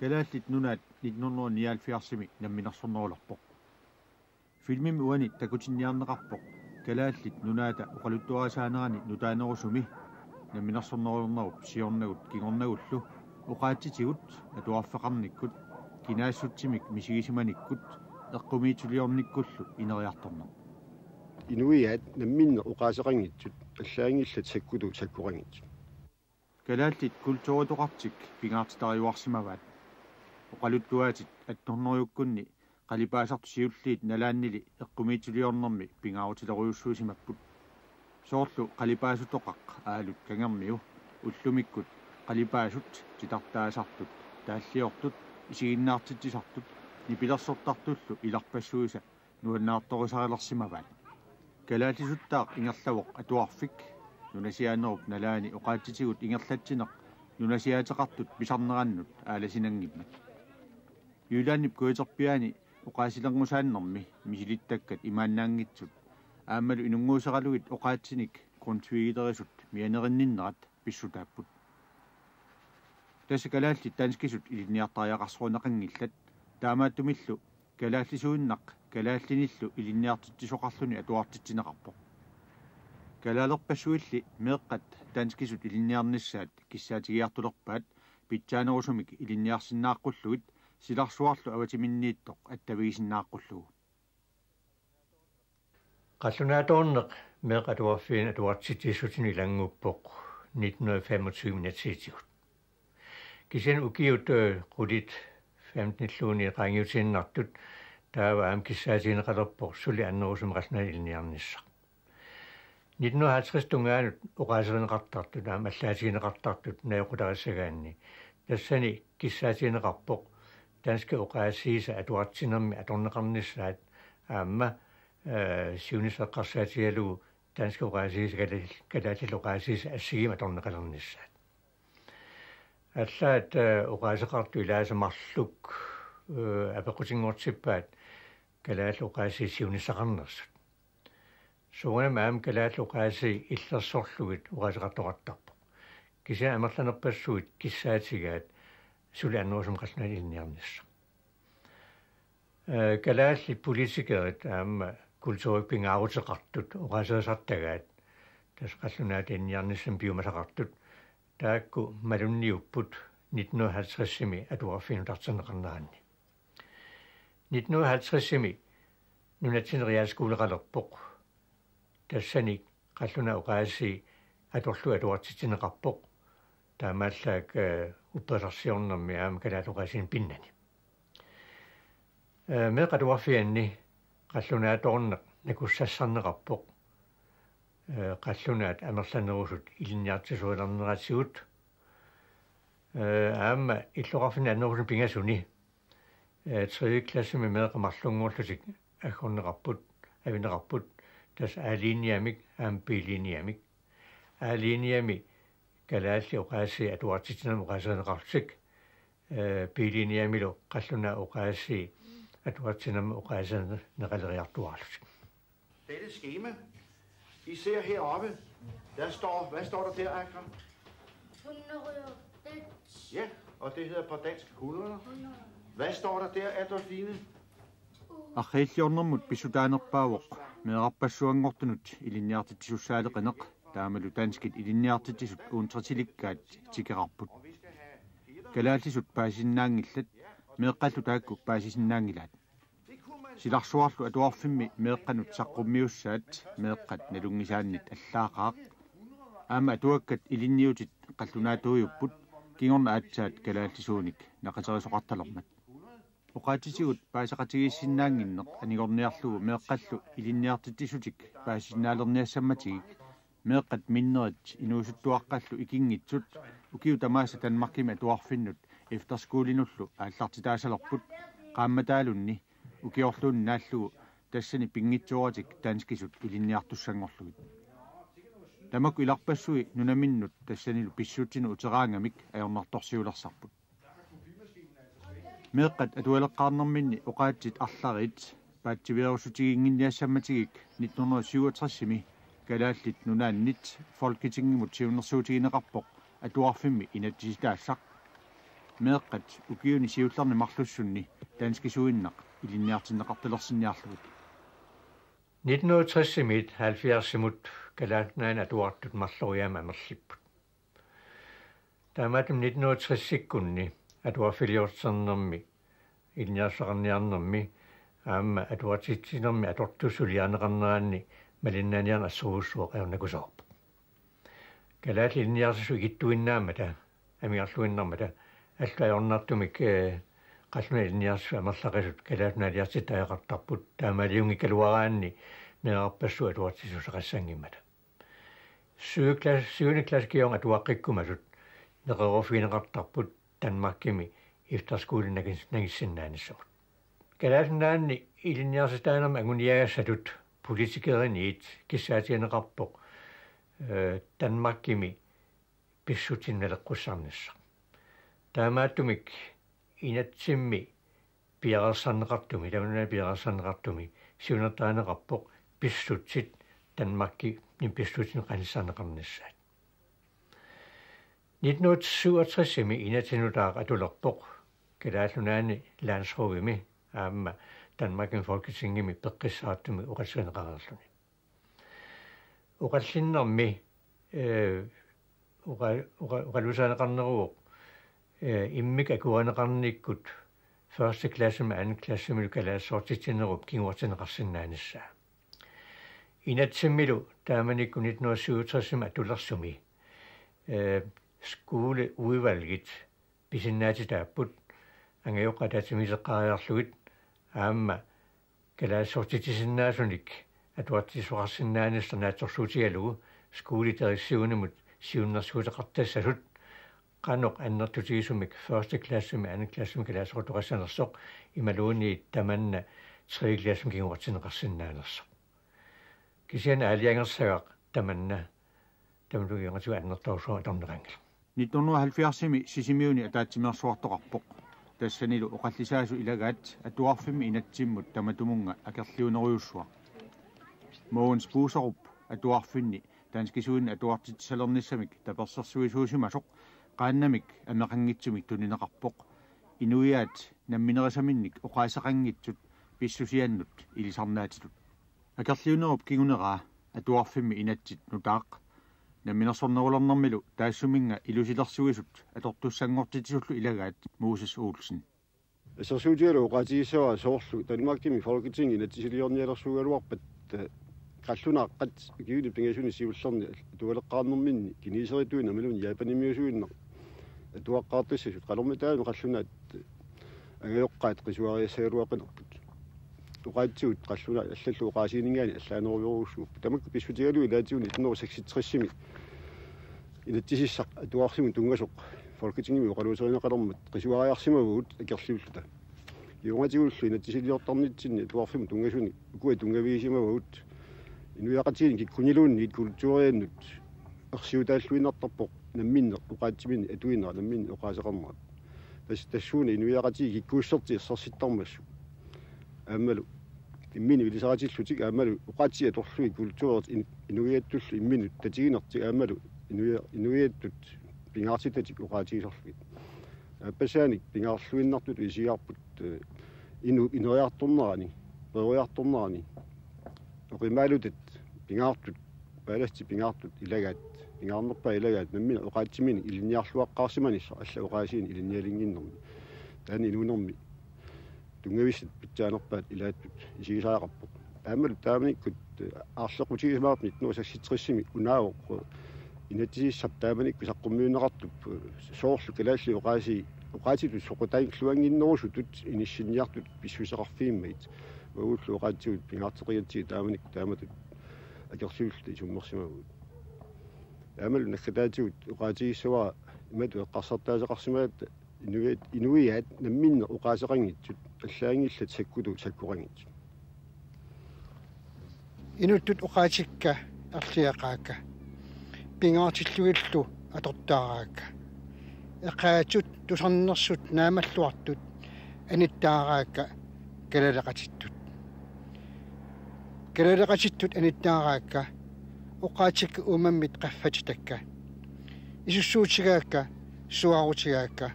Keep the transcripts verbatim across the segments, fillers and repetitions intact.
Kalaallit Nunaat nitten hundrede nioghalvfjerdsimi namminersornerulerpoq. Filmimi uani takutinniarneqarpoq Kalaallit Nunaata oqaluttuarisaanerani nutaanerusumi namminersornerulernerup siornagut kingornagullu oqaatsitigut atuarfeqarnikkut kinaassutsimik misigisimanikkut eqqumiitsuliornikkullu ineriartorneq. Inuiaat namminneq oqaaseqanngitsut allaanngillat sakkutuut sakkoqanngitsut. Kalaallit kulturitoqartik pingaartitariuarsimavaat. Oqaluttuaatit attornerujukkunni qalipaasartut siulliit nalaannili eqqumiitsuliornermi pingaarutilerujussuusimapput. Soorlu qalipaasutoqaq Aalut Kangermiu ullumikkut qalipaasut titartaasartut, taalliortut, isiginnaartitsisartut nipilersortartullu ilarpassuisa nuannaartorisarilersimavaat. Kalaallisuttaaq ingerlavoq atuarfik nunasiaanerup nalaani oqaatsitigut ingerlatsineq nunasiaateqartut pisarnerannut aalasinanngimmat. Jyllandip kujaterpiaani oqaasilerngusaannermi misilittakkat imaannaanngitsut aammalu inunnguuseralugit oqaatsinik grundtvigilerisut mianerinninnerat pissutaapput. Tassa kalaallit danskisut ilinniartariaqarsorinneqanngillat, taamaattumillu kalaallisuinnaq kalaallinillu ilinniartitsisoqarluni atuartitsineqarpoq. Kalaalerpassuilli meeqqat danskisut ilinniarnissaat kissaatigiartulerpaat pitsaanerusumik ilinniarsinnaaqqullugit silarsuarlu avatiminniittoq attavigisinnaaqqullugu. Qallunaatoorneq meeqqat atuarfiini atuartitsissutini ilannguppoq nitten hundrede femogtyve-mi inatsisitigut. Kisianni ukiut, øh, qulit femtenilluunniit qaangiutiinnartut taava aamma kissaatigineqalerpoq suli annerusumik qallunaatut ilinniarnissaq. Nitten hundrede halvtreds tungaanut oqaaserineqartartut aamma allaatigineqartartut najoqqutarissagaanni tassani kissaatigineqarpoq danskit oqaasiisa atuartitsinermi atorneqarnissaat aamma, øh, siunissaq eqqarsaatigalugu danskit oqaasiisa kalaallit, kalaallit oqaasiisa assigiimmik atorneqalernissaat. Allaat, øh, oqaaseqartut ilaasa marluk, øh, apeqqutinngortippaat kalaallit oqaasii siunissaqarnersut. Soorunami aamma kalaallit oqaasii illersorlugit oqaaseqartoqartarpoq. Kisianni amerlanerpassuit kissaatigaat suli annerusumik qallunaatut ilinniarnissaq. Øh, kalaallit politikerit aamma kulturikkut pingaaruteqartut oqaaserisartagaat tassa qallunaatut ilinniarnissamut piumasaqartut taakku malunniupput nitten hundrede halvtredsimi atuarfiini nutarterneqarneranni. Nitten hundrede halvtredsimi nunatsinni realskoleqalerpoq. Tassani qallunaat oqaasii atorlugit atuartitsineqarpoq. Taamaallaat, øh, upperisarsiornermi aamma kalaallit oqaasiinik pinnani. Øh, meeqqat atuarfianni qallunaatoorneq nakussassarneqarpoq. Øh, qallunaat amerlanerusut ilinniartitsisorinneratigut. Øh, aamma illoqarfinni annerusuni pingasuni. Øh, tredje klassimi meeqqat marlunngorlutik aggorneqarput, avinneqarput, tassa A-linjemik aamma B-linjemik. A-linjemi kalaallit oqaasii atuartitsinermik oqaaserineqarlutik, øh, B-linjemilu qallunaat oqaasii atuartitsinermik oqaaserineqaleriartuaarlutik. Dette skema, I ser heroppe, der står, hvad står der der, Akram? Hundrede. Ja, og det hedder på dansk hundrede. Hvad står der der, Adolfine? Arriilliornermut pissutaanerpaavoq meerarpassuanngortunut ilinniartitsisussaaleqineq taamalu danskit ilinniartitsisut uuntritilikkaat tikeqarput. Kalaallisut paasisinnaanngillat, meeqqallu taakku paasisinnaanngilaat. Silarsuarlu atuarfimmi meeqqanut saqqummiussaat meeqqat nalunngisaannit allaaqaaq. Aamma atuakkat ilinniutit qallunaatuujupput kingorna aatsaat kalaallisuunik naqaterisoqartalermat. Oqaatsitigut paaseqatigiissinnaannginneq anigorniarlugu meeqqallu ilinniartitsisutik paasisinnaalerniassammatigik meeqqat minnerit inuusuttuaqqallu ikinngitsut ukiut tamaasa Danmarkimi atuarfinnut efterskolinullu aallartitaasalerput qaammataalunni ukiorluunniit naallugu tassani pinngitsooratik danskisut ilinniartussanngorlugit. Tamakku ilarpassui nunaminnut tassanilu pissutsinut uteraangamik ajornartorsiulersarput. Meeqqat atualeqqaarnerminni oqaatsit arlariit paatsiveerussutiginnginniassammatigik nitten hundrede syvogtresimi Kalaallit Nunaannit Folketingimut siunnersuutigineqarpoq atuarfimmi inatsisitaassaq. meeqqat ukiuni siullerni marlussunni danskisuinnaq ilinniartinneqartalersinniarlugit. Nitten hundrede tres-imiit halvfjerdsimut Kalaallit Nunaanni atuartut marloriaammik amerlipput. Taamaattumik nitten hundrede tres-ikkunni atuarfiliorternermi ilinniartitaqarniarnermi aamma atuartitsinermi atortut suliarineqarneranni malinnaaniarneq assorujussuaq ajornakusoorpoq. Kalaallit ilinniartitsisut ikittuinnaammata amigarluinnarmata allatut ajornartumik, eh, qallunaat ilinniartitsisut amerlaqisut Kalaallit Nunaat aliartittariaqartarput, taamaaliunngikkaluaraanni meerarpassuit atuartitsisussaqassanngimmata. Syvende klasse, syvende klasse kingorna atuaqqikkumasut neqeroorfigineqartarput Danmarkimi efterskole nangis-, nangissinnaanissamut. Kalaallit Nunaanni ilinniartitaanermut anguniagassatut politikeriniit kissaatigineqarpoq, eh, Danmarkimi pissutsinik naleqqussarnissaq. Taamaattumik inatsimmi piareersarneqartumi, tamanna piareersarneqartumi siunertarineqarpoq pissutsit Danmarkimi pissutsinik qanissarneqarnissaat. Nitten hundrede syvogtres-imi inatsit nutaaq atulerpoq Kalaallit Nunaanni landsrådimi aamma Danmarkimi Folketingimi peqqissaartumik oqallisigineqareerluni. Oqallinnermi, eh, oqa-, oqa-, oqaluuserineqarneruvoq, eh, immikkut akuerineqarnikkut første klassemi anden klassemilu kalaallisortitsinerup kinguartinneqarsinnaanissaa. Inatsimmilu taamanikkut nitten hundrede syvogtres-imi atulersumi, eh, skoleudvalgit pisinnaatitaapput angajoqqaat ataatsimiititseqqaariarlugit aamma kalaallisortitsisinnaasunik atuartitsisoqarsinnaanissaq naatsorsuutigalugu skoledirektionimut siunnersuuteqartassasut qanoq annertutigisumik første klassemi anden klassemi kalaallisoqartoqassanersoq imaluunniit tamanna tredje klassemi kinguartinneqarsinnaanersoq. Kisianni aalajangersagaq tamanna tamatuma kingornatigut annertoorsuarmik atorneqanngilaq. Nitten hundrede og halvfjerds-imi Sisimiuni ataatsimeersuartoqarpoq. Tassanilu oqallisaasut ilagaat atuarfimmi inatsimmut tamatumunnga akerliunerujussuaq. Mogens Buuserup atuarfinni danskisuinnaq atuartitsisalernissamik tapersersuisuusimasoq qaannamik ameqanngitsumik tunineqarpoq. Inuiaat namminerisaminnik oqaaseqanngitsut pissusiannut ilisarnaatitut. Akerliunerup kinguneraa atuarfimmi inatsit nutaaq. Namminersornerulernermilu taassuminnga ilusilersuisut atortussanngortitsisullu ilagaat Moses Olsen. Assersuutigalugu oqaatigissavara soorlu Danmarkimi Folketingip inatsisiliornialersuugaluarpat, eh, qallunaaqqat ukiuni pingasuni siullerni atualeqqaarnerminni kineserituinnaq imaluunniit Japanimiusuinnaq atuaqqaartassasut qanormitaava qallunaat angajoqqaat qisuariassagaluaqinerput. Oqaatsigut qallunaat allallu oqaasiininngaanniit allaanerujorujussuupput. Tamakku pissutigalugu ilaatigut nitten hundrede og seksogtres-imi inatsisissaq atuarfimmi tunngasoq Folketingimi oqaluuserineqalermat qisuariarsimavagut akerliulluta. Kingornatigullu inatsisiliortarnitsinni atuarfimmi tunngasuni ukua tunngavigisimavagut. Inuiaqatigiinni kikkuniluunniit kulturiannut ersiutaalluinnartarpoq namminneq oqaatsiminnik atuinerat, namminneq oqaaseqarnerat. Tas-, tassuuna inuiaqatigiit kikkuussertik ersersittarmassuk. Aammalu imminnut ilisaritillutik aammalu oqaatsit atorlugit kulturit in-, inuiattullu imminnut tatiginertik aammalu inuia-, inuiattut pingaartitatik oqaatigisorlugit. Aappassaanik pingaarluinnartutut isigaarput, eh, inu-, ineriartornerani, peroriartornerani. Oqimaalutat pingaartut, ballast pingaartut ilagaat, pingaarnerpaat ilagaat, nammineq oqaatsiminik ilinniarluaqqaarsimanissaq allat oqaasiinik ilinnialinnginnermi. Taanna inuunermi tunngavissat pitsaanerpaat ilaattut isigisariaqarpoq. Aammalu taamanikkut, eh, aarleqqutigisumik nitten hundrede og seksogtres-imi unaavoq, eh, inatsisissap taamanikkut saqqummiunneqartup, eh, soorlu kalaallit oqaasii, oqaatsitut soqutaanngilluannginnerusutut inissinniartut pissuseqarfigimmagit. Uagullu oqaatsigut pingaarteqigatsigit taamanikkut taamatut akerliulluta isummersimavagut. Aammalu naggataatigut oqaatigissavara imatut eqqarsartaaseqarsimagatta inuiat, inuiaat namminneq oqaaseqanngitsut allaanngillat sakkutut sakkoqanngitsut. Inuttut oqaatsikka erliaqaakka. Pingaartillugillu atortaaraakka. Eqaatsut tusarnersut naammalluartut anittaaraakka kalaaleqatittut. Kalaaleqatittut anittaaraakka oqaatsikka uummammit qaffatitakka. Isussuutigaakka, suaarutigaakka.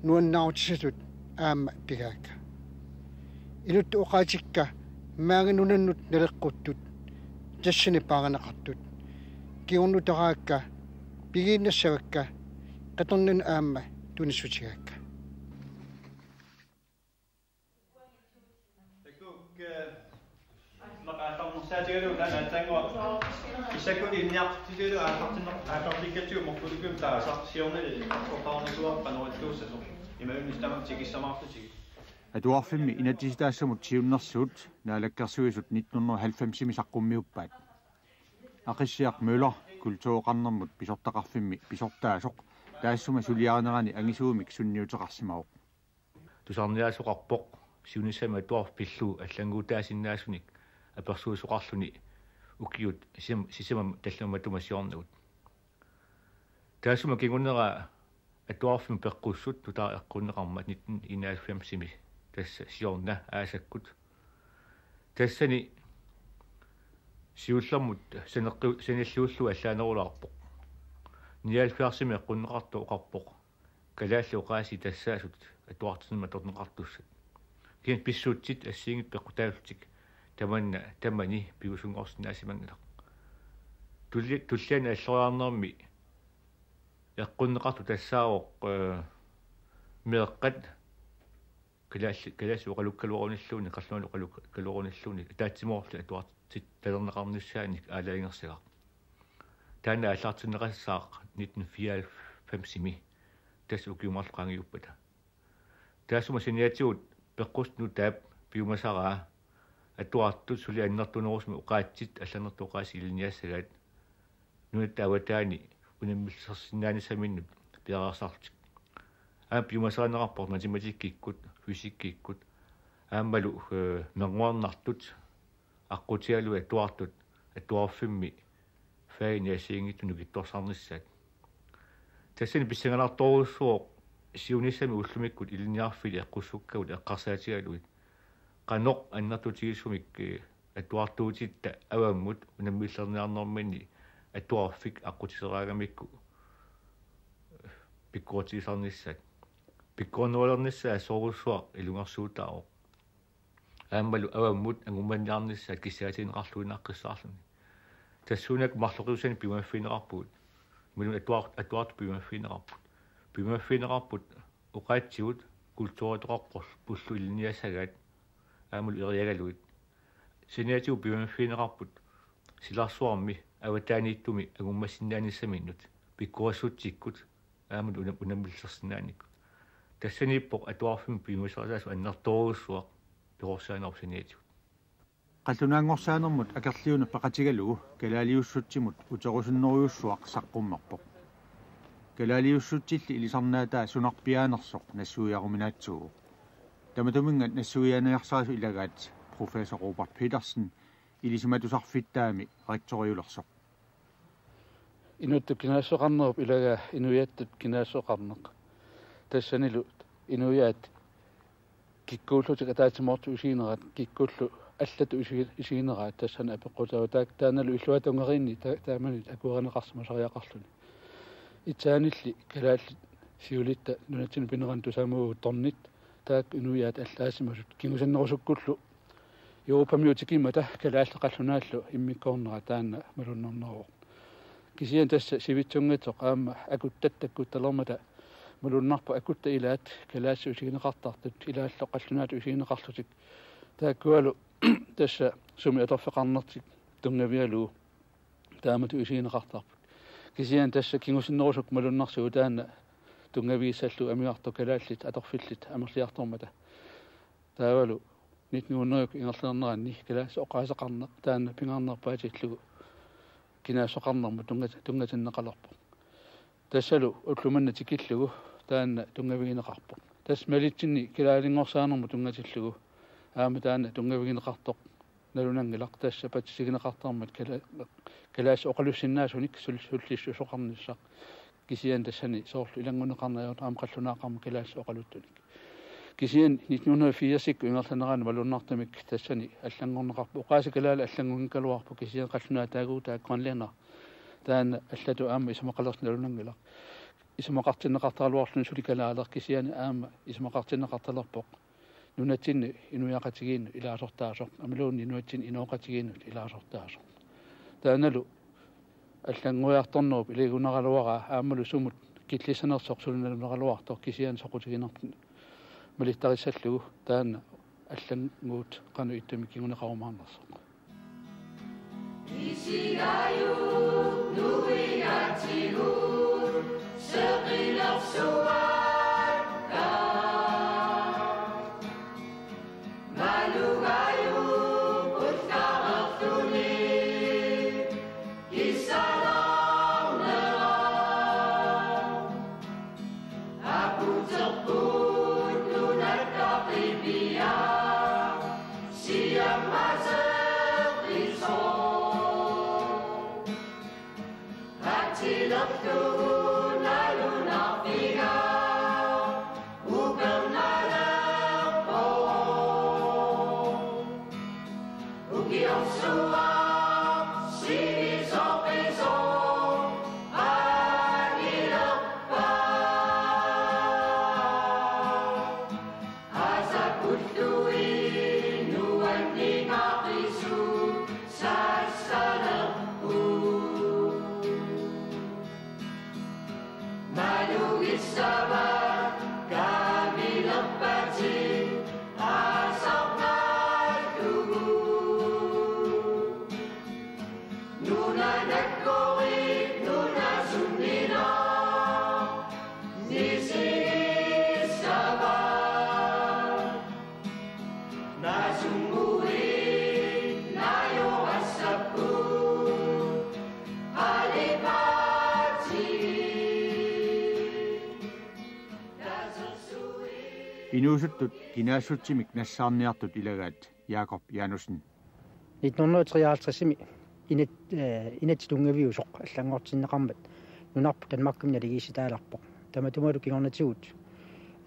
nuannaarutissatut aamma pigaakka. Inuttut oqaatsikka maanga nunannut naleqquttut tassani paarineqartut kingornutaraakka pigiinnassavakka, qitornanut aamma tunissutigaakka. Takuuk, eh, maqaasarnersaatigalugu taanna aatsaannguaq. Issakkut ilinniartitsisutigalugu aallartinner-, aallartikkatsigu morkulukkium taasaq siornali oqarnisuarpa norittuussasoq. Imaluunniit tamakku tikissamaartutigit. Atuarfimmi inatsisitaassamut siunnersuut Naalakkersuisut nitten hundrede og halvfemsimi saqqummiuppaat. Aqissiaq Møller kultureqarnermut pisortaqarfimmi pisortaasoq taassuma suliarinerani angisuumik sunniuteqarsimavoq. Tusarniaasoqarpoq siunissami atuarfik pillugu allannguutaasinnaasunik apersuisoqarluni ukiut sisam-, sisamani tallimat matuma siornagut. Taassuma kingunera atuarfimmut peqqussut nutaaq eqqunneqarmat nitten enoghalvfemsimi, tassa siorna aasakkut. Tassani siullermut saneqqu-, sanilliullugu allaanerulaarpoq. Nioghalvfjerdsimi eqqunneqartoq oqarpoq: Kalaallit oqaasii tassaasut atuartitsinermik atorneqartussat. Kisianni pissutsit assigiinngitsut peqqutaallutik tamanna tamani pigusunngorsinnaasimanngilaq. Tulli-, tulliani alloriarnermi eqqunneqartoq tassaavoq, eh, meeqqat kalaallit, kalaallisut oqalukkaluarunilluunniit, qallunaatut oqalukkaluarunilluunniit, ataatsimoorlutik atuartittalerneqarnissaannik aalajangersagaq. Taanna aallartinneqassaaq nitten fireoghalvfemsimi, tassa ukiut marluk qaangiuppata. Taassuma saniatigut peqqussat nutaap piumasaraa, atuartut suli annertunerusumik oqaatsit, allannertut oqaasii ilinniassagaat, nunatta avataani unammillersinnaanissaminnut piareersarlutik. Aamma piumasarineqarpoq matematikkikkut, fysikkikkut, aammalu, eh, mernguarnartut, aqqutigalugit atuartut, atuarfimmi fagini assigiinngitsut nukittorsarnissaat. Tassani pissanganartorujussuuvoq siunissami ullumikkut ilinniarfiit eqqussukkagut eqqarsaatigalugit qanoq annertutigisumik, eh, atuartuutitta avammut unammillerniarnerminni atuarfik aqqutiseraangamikku pikkoritigisarnissaat. Pikkorinnerulernissaa assorujussuaq ilungersuutaavoq. Aammalu avammut angummanniarnissaat kissaatigineqarluinnaqqissaarluni. Tassuunakkut marloqiusanik piumaffigineqarpugut. Imaluunniit atuart-, atuartut piumaffigineqarput. Piumaffigineqarput oqaatsigut kulturitoqarpullu ilinniassagaat aammalu eriagalugit. Saniatigut piumaffigineqarput silarsuarmi avataaniittumi angummassinnaanissaminut pikkorissutsikkut aammalu una-, unammillersinnaanikkut. Tassaniippoq atuarfimmi piumasarisaasut annertoorujussuaq perorsaannerup saniatigut. Qallunaanngorsaanermut akerliunut peqatigalugu kalaaliussutsimut uterusunnerujussuaq saqqummerpoq. Kalaaliussutsilli ilisarnaataa sunarpiaanersoq nassuiaruminaatsuuvoq. Tamatuminnga nassuiaaniarsarisoq ilagaat professor Robert Petersen ilisimatusarfittaami rektoriulersoq. Inuttut kinaassuseqarnerup ilagaa inuiattut kinaassuseqarneq. Tassanilu inuiaat kikkuullutik ataatsimoortut isiginerat, kikkullu allatut isi-, isigineraat tassani apeqqutaavoq. Taa-, taannalu illuatungeriinni ta-, taamanit akuerineqarsimasariaqarluni. Itsaanilli kalaallit siulitta nunatsinni pinerani tusamuugut tornit, taakku inuiaat allaasimasut kingusinnerusukkullu Europamiut tikimmata kalaallit qallunaallu immikkoornerat taanna malunnarneruvoq. Kisianni tassa sivitsunngitsoq aamma akuttatta akkuttalermata malunnarpoq akutta ilaat kalaallisut isigineqartartut ilaallu qallunaatut isigineqarlutik. Taakkualu tassa sumi atorfeqarnertik tunngavigalugu taamatut isigineqartarput. Kisianni tassa kingusinnerusukkut malunnarsivoq taanna tunngavigissallugu amigartoq kalaallit atorfillit amerliartormata. Taavalu nitten hundrede ingerlanerani kalaallisut oqaaseqarneq taanna pingaarnerpaatillugu kinaassuseqarnermut tunngat-, tunngatinneqalerpoq. Tassalu ulloq manna tikillugu taanna tunngavigineqarpoq. Tassa malitsinni kalaalingorsaanermut tunngatillugu aamma taanna tunngavigineqartoq nalunanngilaq, tassa patsisigineqartarmat kala-, kalaallisut oqalussinnaasunik sul-, sullissuseqarnissaq. Kisianni tassani soorlu ilanngunneqarneq ajortoq aamma qallunaaqarmat kalaallisut oqaluttunik. Kisianni nitten hundrede firsikkut ingerlanerani malunnartumik tassani allanngorneqarpoq. Oqaaseq kalaallit allanngunngikkaluarpoq, kisianni qallunaatut taaguutaa grønlænder taanna allatut aamma isumaqalersoq nalunanngilaq. isumaqartinneqartaraluarluni suli kalaaleq, kisianni aamma isumaqartinneqartalerpoq nunatsinni inuiaqatigiinnut ilaasortaasoq, aammaluunniit nunatsinni inooqatigiinnut ilaasortaasoq. Taannalu allanngoriartornerup ilagigunaraluaraa aammalu sumut killissanersoq suli nalunaraluartoq kisianni soqutiginartut malittarissallugu taanna allannguut qanoq ittumik kinguneqarumaarnersoq. Inuusuttut kinaassutsimik nassaarniartut ilagaat Jakob Janussen. Nitten hundrede og treoghalvtreds-imi inat-, eh, inatsit tunngaviusoq allanngortinneqarmat nunarput Danmarkimut naligiissitaalerpoq. Tamatumalu kingornatigut,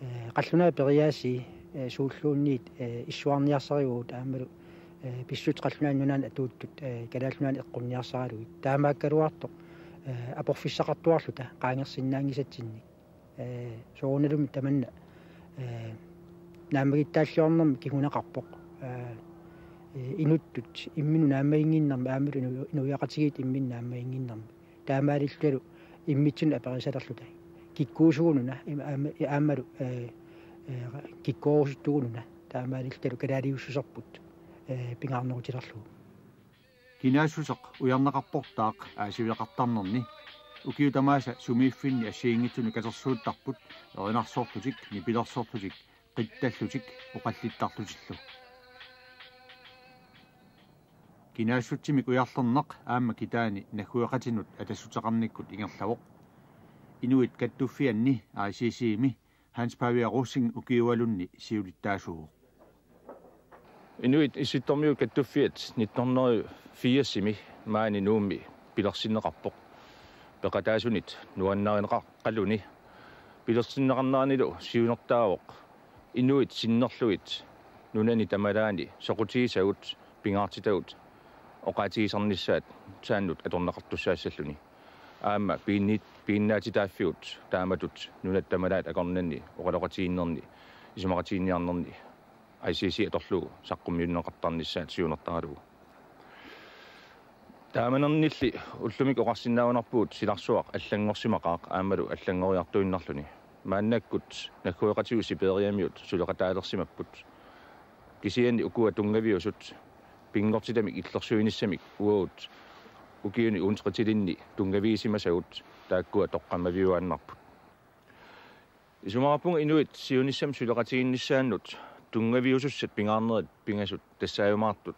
eh, qallunaat periaasii, eh, suulluunniit, eh, issuarniarsarivugut aammalu, eh, pissutsit qallunaanut nunaannut atuuttut, eh, Kalaallit Nunaannut eqqunniarsaralugit. Taamaakkaluartoq, eh, aporfissaqartuarluta qaangersinnaanngisatsinnik. Eh, soorunalumi tamanna, eh, naammagittaalliornermi kinguneqarpoq. Eh, eh, inuttut imminnut naammaginnginnermi aammalu inu-, inuiaqatigiit imminnut naammaginnginnermi. Taamaalillutalu immitsinnut aperisalerluta. Kikkuusugununa, im-, aamma-, aammalu, eh, eh, kikkoorusuttugununa. Taamaalillutalu kalaaliussuserput, eh, pingaarnerutilerlugu. Kinaassuseq ujarneqarportaaq aasiveqartarnerni, ukiut tamaasa sumiiffinni assigiinngitsunik katersuuttarput, erinarsorlutik, nipilersorlutik, qittallutik, oqallittarlutillu. Kinaassutsimik ujarlerneq aamma kitaani naggueqatinut atassuteqarnikkut ingerlavoq. Inuit Kattuffianni I C C-mi Hans Pavia Rosing ukiualunni siulittaasuuvoq. Inuit Issittormiut Kattuffiat nitten hundrede firsimi maani Nuummi pilersinneqarpoq. Peqataasunit nuannarineqaqqaluni. Pilersinneqarneranilu siunertaavoq inuit sinnerlugit nunani tamalaani soqutigisagut pingaartitagut oqaatigisarnissaat saannut atorneqartussaassalluni. Aamma piinni-, piinnaatitaaffigut taamatut nunat tamalaat akornanni oqaloqatigiinnerni isumaqatigiinniarnerni I C C atorlugu saqqummiunneqartarnissaat siunertaralugu. Taamanernilli ullumikkut oqarsinnaagunarpugut silarsuaq allanngorsimaqaaq aammalu allanngoriartuinnarluni. Maannakkut naggueqatigut Siberiamiut suleqataalersimapput. Kisianni ukua tunngaviusut pinngortitamik illersuinissamik uagut ukiuni uunteqitilinni tunngavigisimasagut taakkua toqqammaviuaannarput. Isumaqarpunga inuit siunissami suleqatigiinnissaannut tunngaviusussat pingaarnerit pingasut tassaajumaartut.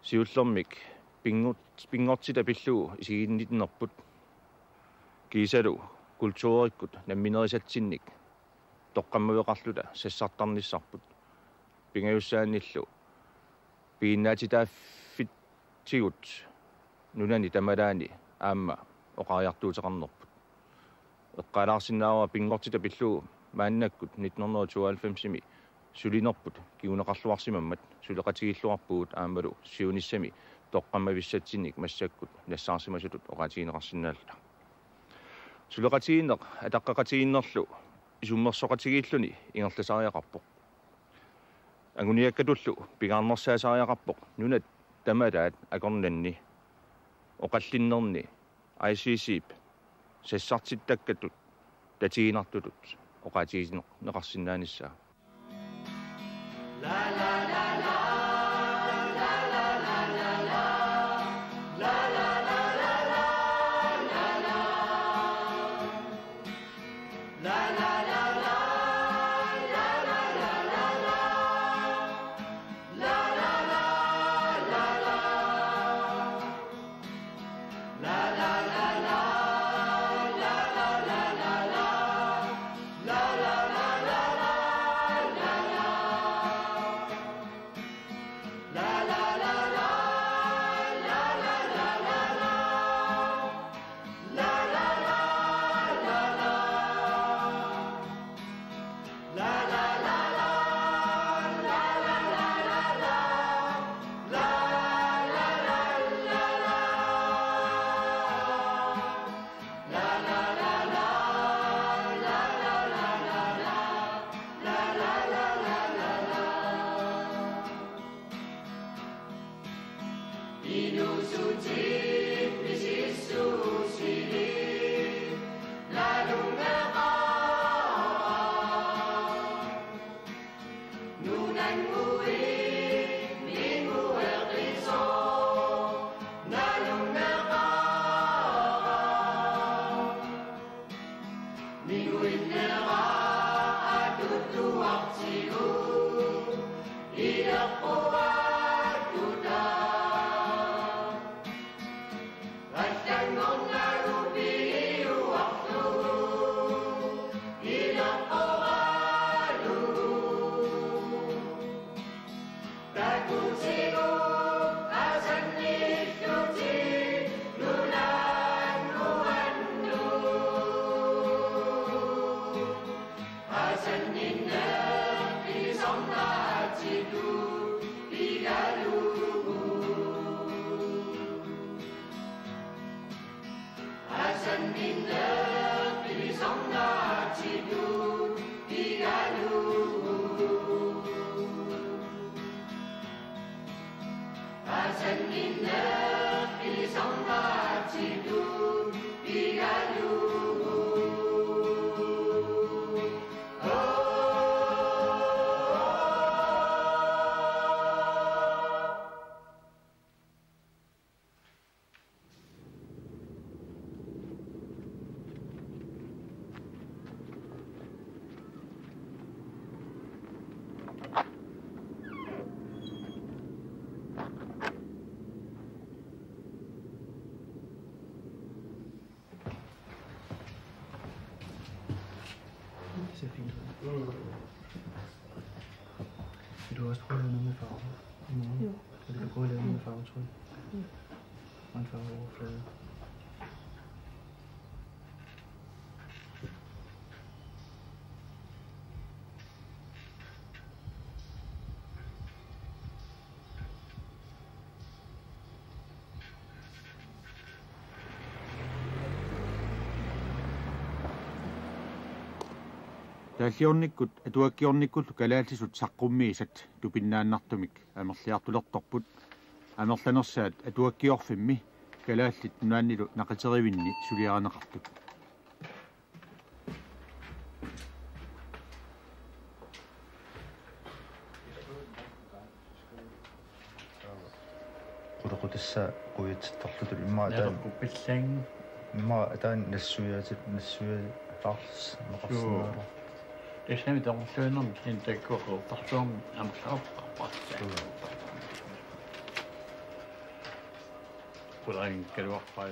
Siullermik pinngor-, pinngortitaq pillugu isiginninnerput. Kiisalu kulturikkut namminerisatsinnik toqqammaveqarluta sassartarnissarput. Pingajussaanillu piinnaatitaaffitsigut nunani tamalaani aamma oqariartuuteqarnerput. Eqqaalaarsinnaavara pinngortitaq pillugu maannakkut nitten hundrede tooghalvfemsimi sulinerput kinguneqarluarsimammat suleqatigiilluarpugut aammalu siunissami toqqammavissatsinnik massakkut nassaarsimasutut oqaatigineqarsinnaalluta. Suleqatigiinneq ataqqeqatigiinnerlu isummersoqatigiilluni ingerlasariaqarpoq. Anguniakkatullu pingaarnersaasariaqarpoq nunat tamalaat akornanni oqallinnerni I C C-p sassartittakkatut tatiginartutut oqaatigineqarsinnaanissaa. Vil du også prøve noget med farver i morgen? Jo. Vil du prøve at lave noget med farvetråd? Ja. Og en farveoverflade. Taalliornikkut atuakkiornikkullu kalaallisut saqqummiisat tupinnaannartumik amerliartulertorput, amerlanersaat Atuakkiorfimmi Kalaallit Nunaannilu naqiterivinni suliarineqartut. Qulequtassaa qujatsittarlutut immaqa ataan. Naleqquppillang. Immaqa ataan nassuiaatit, nassuiaataarlus. Suu. Meqarsinnaala. Tassami toqorluinermi intakkuaqqarsuarmi amerlasoqarparsi. Suu. Qulaangaluarpaa.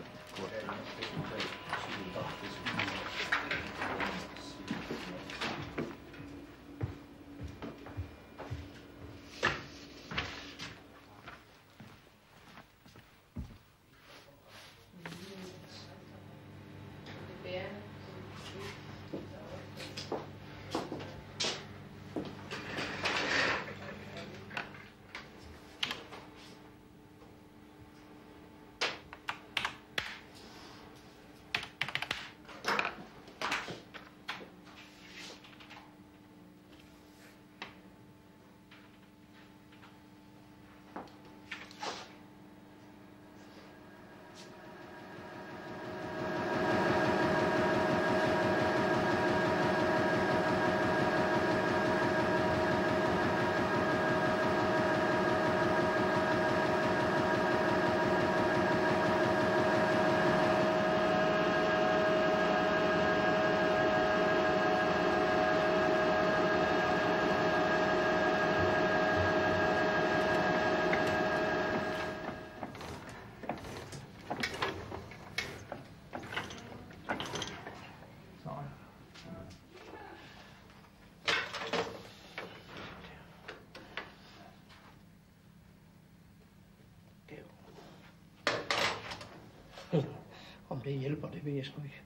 Om det hjælper, det ved jeg sgu ikke.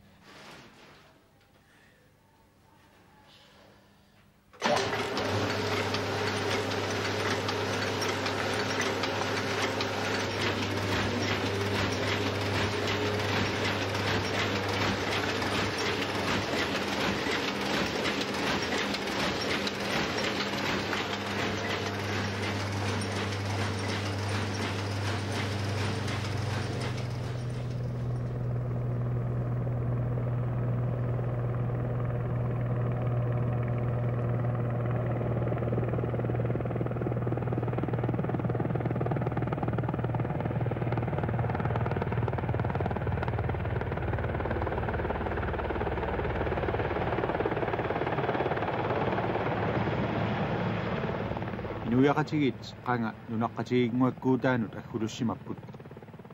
Inuiaqatigiit qanga nunaqqatigiinnguakkuutaanut aggulussimapput.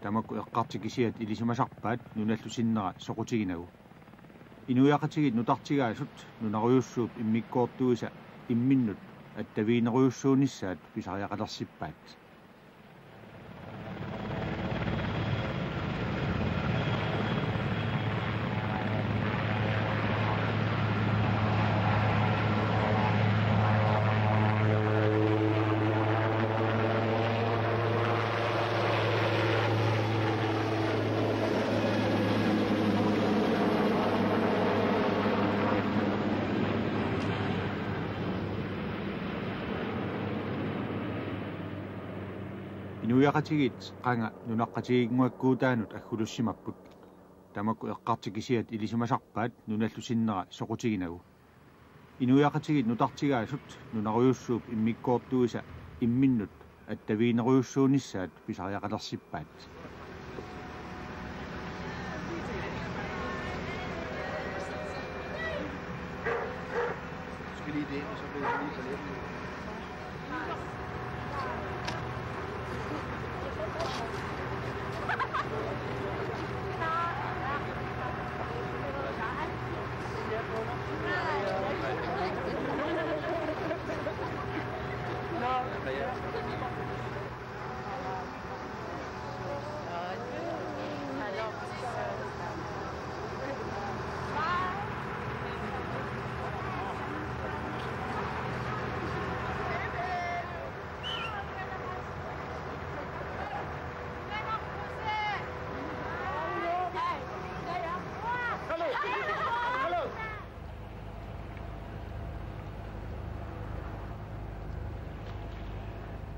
Tamakku eqqartut kisiat ilisimasarpaat nunallu sinnera soqutiginagu. Inuiaqatigiit nutartigaasut nunarujussuup immikkoortuisa imminnut attaviginerujussuunissaat pisariaqalersippaat. Inuiaqatigiit qanga nunaqqatigiinnguakkuutaanut aggulussimapput. Tamakku eqqartut kisiat ilisimasarpaat nunallu sinnera soqutiginagu. Inuiaqatigiit nutartigaasut nunarujussuup immikkoortuisa imminnut attaviginerujussuunissaat pisariaqalersippaat.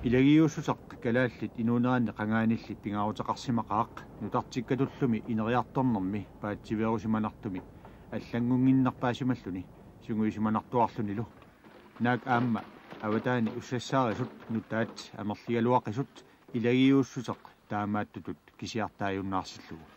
Ilagiiussuseq kalaallit inuuneranni qangaanilli pingaaruteqarsimaqaaq nutartikkatullumi ineriartornermi paatsiveerusimanartumi allanngunnginnerpaasimalluni sungiusimanartuarlunilu. Naak aamma avataani ussassaarisut nutaat amerligaluaqisut ilagiiussuseq taamaattutut kisiartaajunnaarsillugu.